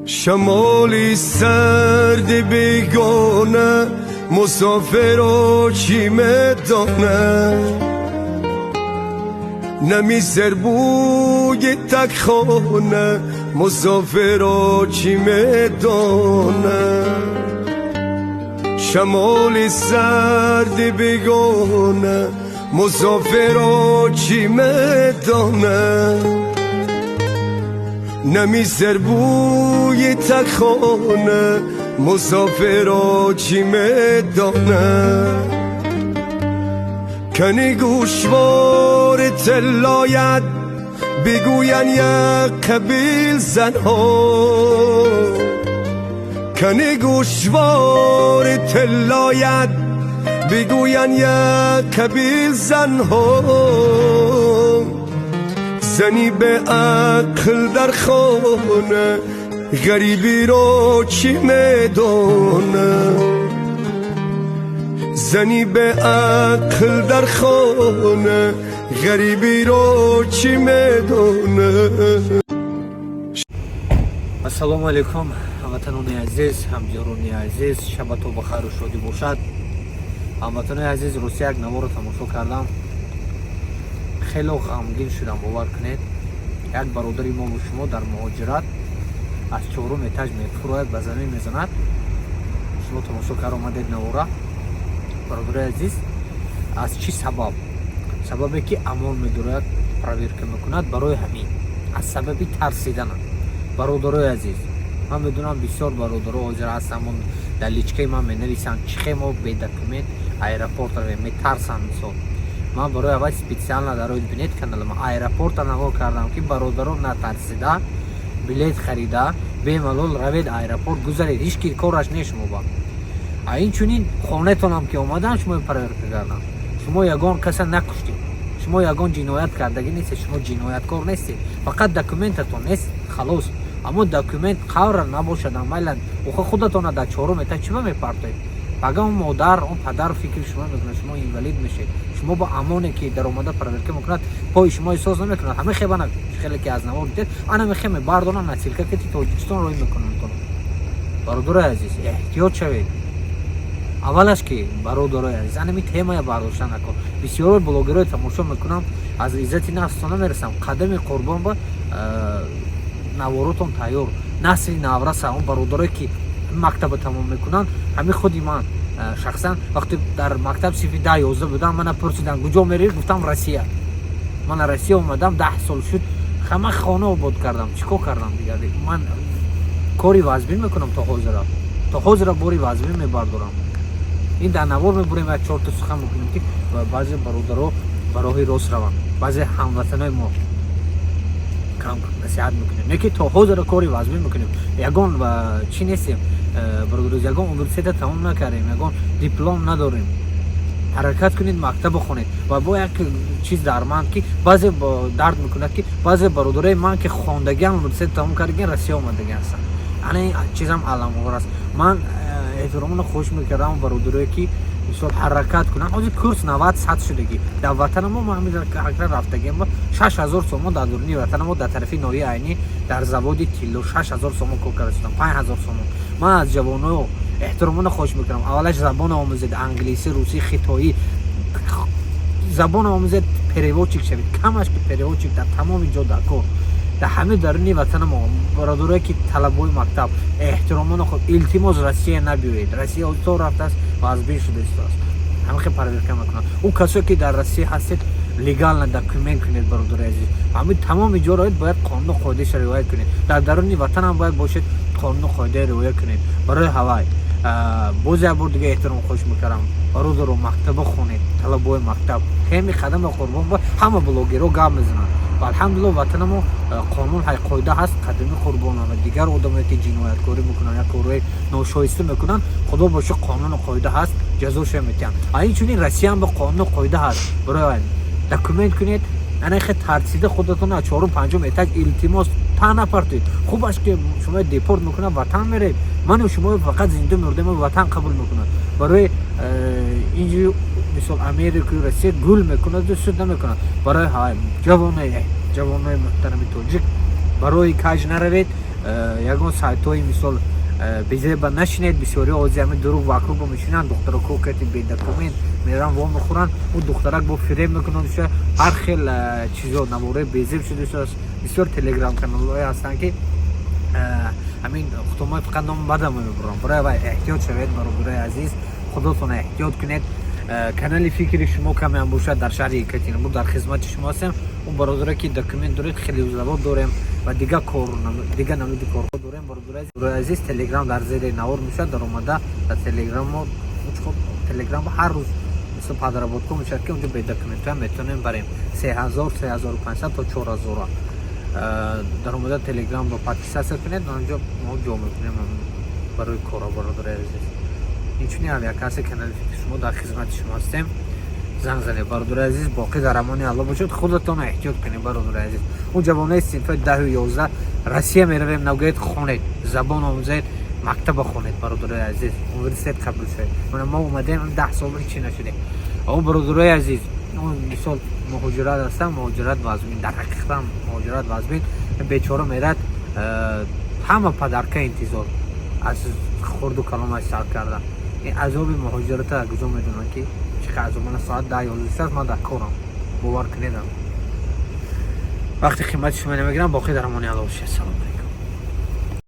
Шамоли сарди бегона мусофиро чӣ медонад, нами сербӯи такхона мусофиро чӣ медонад. Шамоли сарди бегона мусофиро чӣ медонад, нами сербӯи такхона мусофиро чӣ медонад. Кани гӯшвори тиллоят бигӯянд як қабил занҳо, кани гӯшвори тиллоят бигӯянд як қабил занҳо. Зани бе ақл дар хона ғарибиро чӣ медонад, зани бе ақл дар хона ғарибиро чӣ медонад. Ассалому алайкум, ҳамватанони азиз, ҳамдиёрони азиз, шабато ба хайру шодӣ бошад. Ҳамватанони азиз, рости, як наворо тамошо кардам, хело ғамгин шудам, бовар кунед. Як бародари мову шумо дар муҳоҷират аз чорум этаж мефурояд, ба замин мезанад. Шумо тамошо кар омадед навора. Бародари азиз, аз чӣ сабаб? Сабабе ки ОМОН медорад, проверка мекунад, барои ҳамин, аз сабаби тарсидана. Бародарои азиз, ман медонам, бисёр бародаро ҳозир ҳастанд, дар личкаи ман менависанд, чӣ хел мо бе документ аэропорт равем, метарсанд. Мисол, ман барои аввал специально дарои бинед каналама аэропорта навор кардам, ки бародаро натарсида, билет харида, бемалол равед аэропорт, гузаред, ҳеҷ ки кораш не шумо ба. А инчунин хонатонам ки омадан, шумо проверка кардан, шумо ягон каса накуштед, шумо ягон ҷиноят кардагӣ нестед, шумо ҷинояткор нестед, фақат документатон нест, халос. Аммо документ қавра набошад, амалан уха худатона дар чорум этаж чима мепартоед? Ага он модар, он падар фикри шумо мекунад, шумо инвалид мешед. Шумо бо ОМОНе ки даромада проверка мекунад, пои шумо эҳсос намекунад. Ҳама хебана хеле ки аз навор дидед, ана мехеме бардорам, носилка ки Тоҷикистон роҳӣ мекунанд. Бародарои азиз, эҳтиёт шавед. Аввалаш ки, бародарои азиз, анами темая бардошта накун. Бисёр блогерое тамошо мекунам, аз иззати нафстон намерасам. Қадами қурбон ба наворотон тайёр, насли навраса, он бародарое ки мактаба тамом мекунанд. Ҳамин худи ман шахсан вақте дар мактаб синфи 10, 11 будам, мана пурсиданд: «Куҷо мерӣ?» Гуфтам: «Россия». Ман Россия омадам, 10 сол шуд, ҳама хона обод кардам, чӣ кор кардам дигар? Ман кори вазбин мекунам, то ҳозира бори вазбин мебардорам. Ин дар навор мебурем, як чорта сухан мекунем, ки баъзе бародаро ба роҳи рост раванд, баъзе ҳамватанои мо кам насиҳат мекунем, не ки то ҳозира кори вазбин мекунем. Ягон чӣ нестем, бародароз, ягон университета тамом накардем, ягон диплом надорем. Ҳаракат кунед, мактаба хонед. Ва бо як чиз дар ман ки баъзе дард мекунад, ки баъзе бародарои ман ки хондагиам, университет тамом кардагиан, Россия омадагӣ ҳастанд. Ана ин чизам аламовар аст. Ман эҳтиромона хоҳиш мекардам, бародарое ки мисол ҳаракат кунанд. Ҳозир курс 90, 100 шудагӣ. Дар ватанамо мо ҳамин ҳаракат рафтагиам, 6000 сомон дар дуруни ватанамо, дар тарафи ноҳияи Айнӣ, дар заводи тилло 6000 сомон кор карда шудам, 5000 сомон. Ман аз ҷавоно эҳтиромона хоҳиш мекунам: аввалаш забон омӯзед, англисӣ, русӣ, хитоӣ забон омӯзед, переводчик шавед, камаш ки переводчик дар тамоми ҷо дар кор, дар ҳамаи даруни ватанамо. Бародарое ки талабои мактаб, эҳтиромона хоб, илтимос, Россия набиёед. Россия то рафтааст, вазбин шуда истодааст, ҳама хел проверка мекунанд. Ӯ касое ки дар Россия ҳастед, легально документ кунед. Бародари азиз, ҳамин тамоми ҷо роед, бояд қонуну қоидаша риоя кунед. Дар даруни ватанам бояд бошед, қонуну қоида риоя кунед. Барои ҳавай боз як бор дига эҳтиром хоҳиш мекардам: бародаро, мактаба хонед, талабои мактаб. Ҳеми қадами қурбон ба ҳама блогеро гап мезананд ва алҳамдулилло, ватанамо қонун ҳай, қоида ҳаст. Қадами қурбона ва дигар одамое ки ҷинояткорӣ мекунанд, як корҳои ношоиста мекунанд, худо боша, қонуну қоида ҳаст, ҷазошо метиҳанд. А инчунин Россияам ба қонуну қоида ҳаст. Барои документ кунед, ана хе тарсида худатон аз чорум, панҷум этаж, илтимос, та напартоед. Хуб аст ки шумо депорт мекунад, ватан меред. Ману шумо фақат зинда мурдем, ватан қабул мекунад. Барои инҷи мисол Америкаю Россия гул мекунаду суд намекунад. Барои ҷавонои муҳтарами тоҷик, барои каҷ наравед. Ягон сайтҳои, мисол, безеба нашинед. Бисёриҳо ҳозир ҳамин дурӯғ вокруг мешинанд. Духтарако кати бе документ меран, во мехӯранд, ӯ духтарак бо фиреб мекунанд. Ҳар хел чизо, навораи безеб шудааст. Бисёр телеграм каналҳое ҳастанд, ки ҳамин хутомаи фақат номи бадам мебурам. Барои вай эҳтиёт шавед, бародарои азиз, худотон эҳтиёт кунед. Канали фикри шумо камеам бошад, дар шаҳри Екатеринбург дар хизмати шумо ҳастем. Он бародаре ки документ доред, хелизавод дорем ва дигар кор, дигар намуди корҳо дорем. Бародари азиз, телеграм дар зери навор мешавад. Даромада дар телеграммо, телеграм ҳар рӯз мисл подработка мешавад, ки онҷо бе документҳоям метавонем барем 3000, 3500 то 4000. Даромада телеграмро подписаться кунед, онҷо мо ҷо мекунем барои кора. Бародари азиз, инчунин авиакасса канали фикри шумо дар хизмати шумо ҳастем, занг занед. Бародари азиз, боқӣ дар амони Алло бошед. Худатон эҳтиёт кунед, бародари азиз. Он ҷавонои синфҳои 10-у 11, Россия меравем нагӯед, хонед, забон омӯзед, мактаба хонед, бародарои азиз, университет қабул шавед. Мана мо омадем, 10 сол ҳечи нашудем. Он бародарои азиз, он мисол муҳоҷират ҳастам, муҳоҷират вазмин, дар ҳақиқатан муҳоҷират вазмин. Бечора мерад, ҳама подарка интизор, аз хурду каломаш сар карда. Ин азоби муҳоҷирата куҷо медонанд, ки чӣ қадр азоб. Мана соат 10-11 аст, ман дар корам, бовар кунедам, вақти қимати шумо намегирам. Боқӣ дар амони Алло бошед. Салом алейкум.